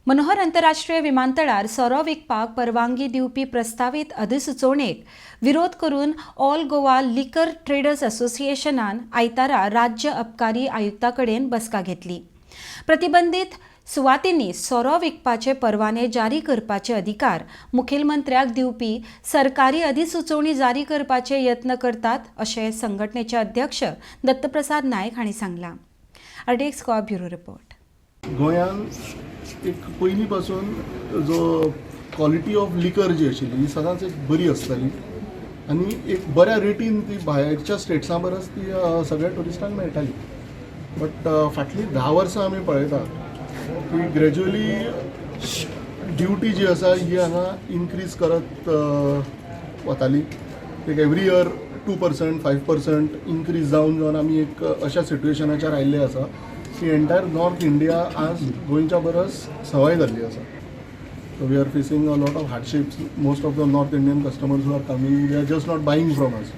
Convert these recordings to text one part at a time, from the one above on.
मनोहर आंतरराष्ट्रीय विमानतळार सोरो विकपाक परवानगी दिवपी प्रस्तावीत अधिसुचोवणेक विरोध करून ऑल गोवा लिकर ट्रेडर्स असोसिएशनान आयतारा राज्य अबकारी आयुक्ता कडेन बसका घेतली. प्रतिबंधीत सुवातींनी सोरो विकपाचे परवाने जारी करपाचे अधिकार मुखेलमंत्र्याक दिवपी सरकारी अधिसुचोवणी जारी करपाचे यत्न करतात, अशें संघटनेचे अध्यक्ष दत्तप्रसाद नायक हांणी सांगलां. RDX Goa, bureau report. गोंयान एक पयलीं पासून जो क्वॉलिटी ऑफ लिकर जी आशिल्ली, ही सदांच एक बरी आसताली आनी एक बऱ्या रेटीन ती भायरच्या स्टेट्सां परस ती सगळ्या ट्युरिस्टांक मेळटाली. बट फाटलीं 10 वर्सां आमी पळयता की ग्रॅज्युअली ड्युटी जी आसा ही हांगा इनक्रीज करत वताली. एक every year 2%, 5% increase जावन जावन आमी एक अशा सिट्युएशनाचेर आयिल्ले आसा की एंटायर नॉर्थ इंडिया आज गोंयच्या परस सवाय जाल्ली आसा. So we are facing a lot of hardships. Most of the North Indian customers who are coming, they are just not buying from us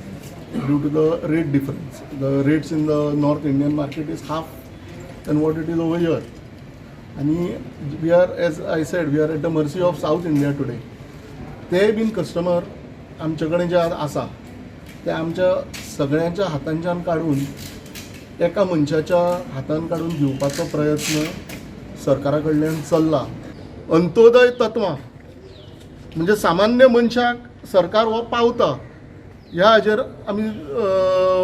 due to the rate difference. The rates in the North Indian market is half than what it is over here. आणि we are, as I said, we are at the mercy of South India today. ते बीन customer आमचे कडेन जे आसा, ते आमच्या सगळ्यांच्या हातांच्यान काडून एका मनशाच्या हातान काडून दिवपाचो प्रयत्न सरकारा कडल्यान चल्ला. अंत्योदय तत्वां म्हणजे सामान्य मनशाक सरकार हो पावता, ह्या हाजेर आमी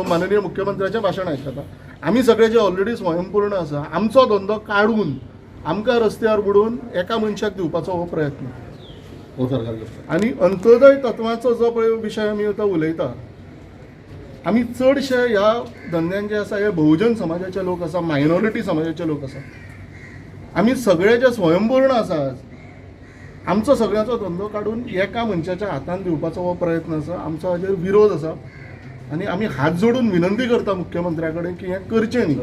माननीय मुख्यमंत्र्याचें भाशण आयकता. आमी सगळे जे ऑलरेडी स्वयंपूर्ण आसा, आमचो धंदो काडून आमकां रस्त्यार बुडोवन एका मनशाक दिवपाचो हो प्रयत्न हो सरकार करता. आनी अंत्योदय तत्वाचो जो पळय विशय आमी आतां उलयता, आमी चडशे ह्या धंद्यान जे आसा, हे बहुजन समाजाचे लोक आसा, मायनॉरिटी समाजाचे लोक आसा. आमी सगळे जे स्वयंपूर्ण आसा आज, आमचो सगळ्याचो धंदो काडून एका मनशाच्या हातान दिवपाचो हो प्रयत्न आसा. आमचो हाजेर विरोध आसा आनी आमी हात जोडून विनंती करता मुख्यमंत्र्या कडेन की हें करचें न्ही.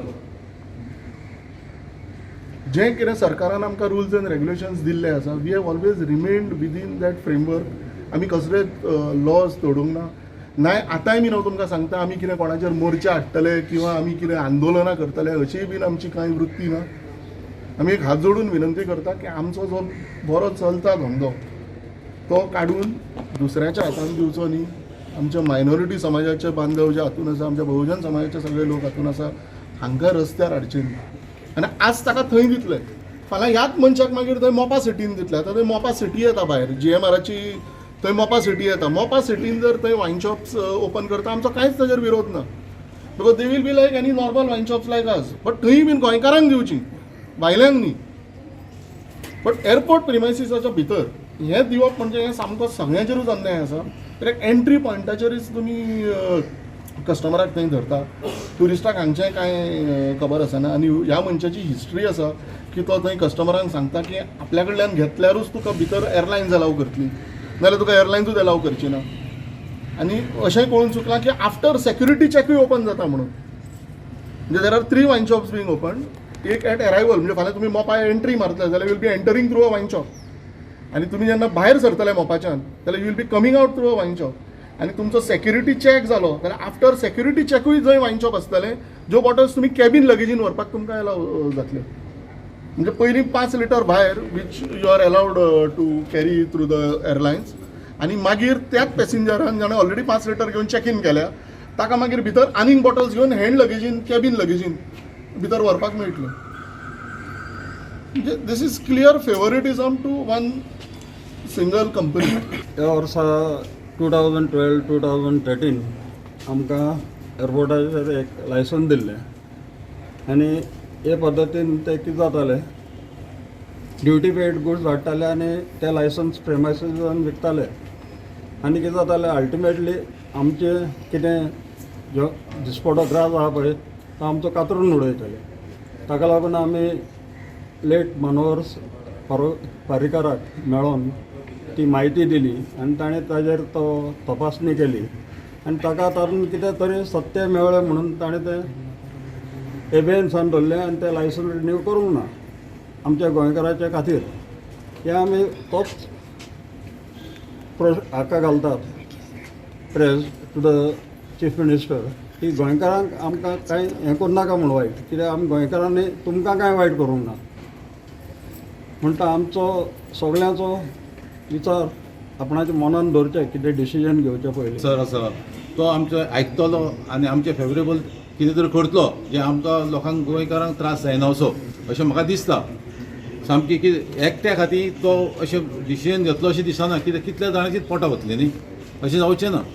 जें कितें सरकारान आमकां रुल्स एंड रेगुलेशन्स दिल्ले आसा, we have always remained within that framework. आमी कसलेच लॉज तोडूंक ना. नाय आतांय बीन हांव तुमकां सांगता, आमी कितें कोणाचेर मोर्चा हाडटले किंवा आमी कितें आंदोलनां करतले, अशीय बीन आमची कांय वृत्ती ना. आमी एक हात जोडून विनंती करता की आमचो जो बरो चलता धंदो, तो काडून दुसऱ्याच्या हातान दिवचो न्ही. आमच्या मायनॉरिटी समाजाचे बांधव जे हातून आसा, आमच्या बहुजन समाजाचे सगळे लोक हातून आसा, हांकां रस्त्यार हाडचे न्ही. आनी आज ताका थंय दितले, फाल्यां ह्याच मनशाक मागीर थंय मोपा सिटीन दितले. आतां थंय मोपा सिटी येता भायर, जीएमआराची थंय मोपा सिटी येता. मोपा सिटीन जर थंय वायन शॉप्स ओपन करता, आमचो कांयच ताजेर विरोध ना, because they will be like any normal wine shops like us. But थंय बीन गोंयकारांक दिवची, भायल्यांक न्ही. बट एअरपोर्ट प्रिमायसिसाच्या भितर हें दिवप म्हणजे हें सामको सगळ्यांचेरूच अन्याय आसा, कित्याक एंट्री पॉयंटाचेरूच तुमी कस्टमराक थंय धरता. ट्युरिस्टाक हांगचें कांय खबर आसना. आनी ह्या मनशाची हिस्ट्री आसा की तो थंय कस्टमरांक सांगता की आपल्या कडल्यान घेतल्यारूच तुका भितर एरलायन्स अलाव करतली, नाजाल्यार तुका एरलायन्सूच अलाव करची ना. आनी अशेंय कळून चुकलां की आफ्टर सेक्युरिटी चॅकूय ओपन जाता म्हणून. म्हणजे there are three wine shops being open. एक एट एरायवल, म्हणजे फाल्यां तुमी मोपा एंट्री मारतले जाल्यार will be entering through a wine shop आनी तुमी जेन्ना भायर सरतले मोपाच्यान जाल्यार you will be coming out through a wine shop. आनी तुमचो सेक्युरिटी चॅक जालो जाल्यार आफ्टर सेक्युरिटी चॅकूय जंय वायन शॉप आसतलें, ज्यो बॉटल्स तुमी कॅबीन लगेजीन व्हरपाक तुमकां एलाव जातल्यो. म्हणजे पयलीं 5 लिटर भायर, which you are allowed to carry through the airlines, आनी मागीर त्याच पॅसेंजरान जाणें ऑलरेडी 5 लिटर घेवन चॅक इन केल्या, ताका मागीर भितर आनीक बॉटल्स घेवन हँड लगेजीन, कॅबीन लगेजीन भितर व्हरपाक मेळटल्यो. म्हणजे this is clear favouritism to one single company. ह्या वर्सा 2012, 2013 आमकां एअरपोर्टाचेर एक लायसन्स दिल्लें आनी हे पद्दतीन तें कितें जातालें, ड्युटी पेड गुड्स हाडटाले आनी ते लायसन्स प्रेमायसीसान विकताले. आनी कितें जातालें, अल्टिमेटली आमचें कितें जो दिसपडो ग्रास आहा पळय, तो आमचो कातरून उडयताले. ताका लागून आमी लेट मनोहर पर्रीकाराक मेळोन ती म्हायती दिली आनी ताणें ताजेर तो तपासणी केली आनी ताका तातूंत कितें तरी सत्य मेळ्ळें म्हणून ताणें तें एबेन्सान दवरलें आनी तें लायसन्स रिन्यू करूंक ना आमच्या गोंयकाराच्या खातीर. हें आमी तोच हाका घालतात, press to the chief minister, की गोंयकारांक आमकां कांय हें करूं नाका म्हूण वायट, कित्याक आमी गोंयकारांनी तुमकां कांय वायट करूंक ना. म्हणटा आमचो सगळ्यांचो विचार आपणाच्या मनान दवरचें कितें डिसिजन घेवचें पयलीं. सर आसा तो आमचो आयकतलो आनी आमचे फेवरेबल कितें तरी करतलो जें आमकां लोकांक गोंयकारांक त्रास जायना असो अशें म्हाका दिसता. सामकी की एकट्या खातीर तो अशें डिसिजन घेतलो अशें दिसना, कित्याक कितल्या जाणांची पोटां वतलीं न्ही, अशें जावचें ना.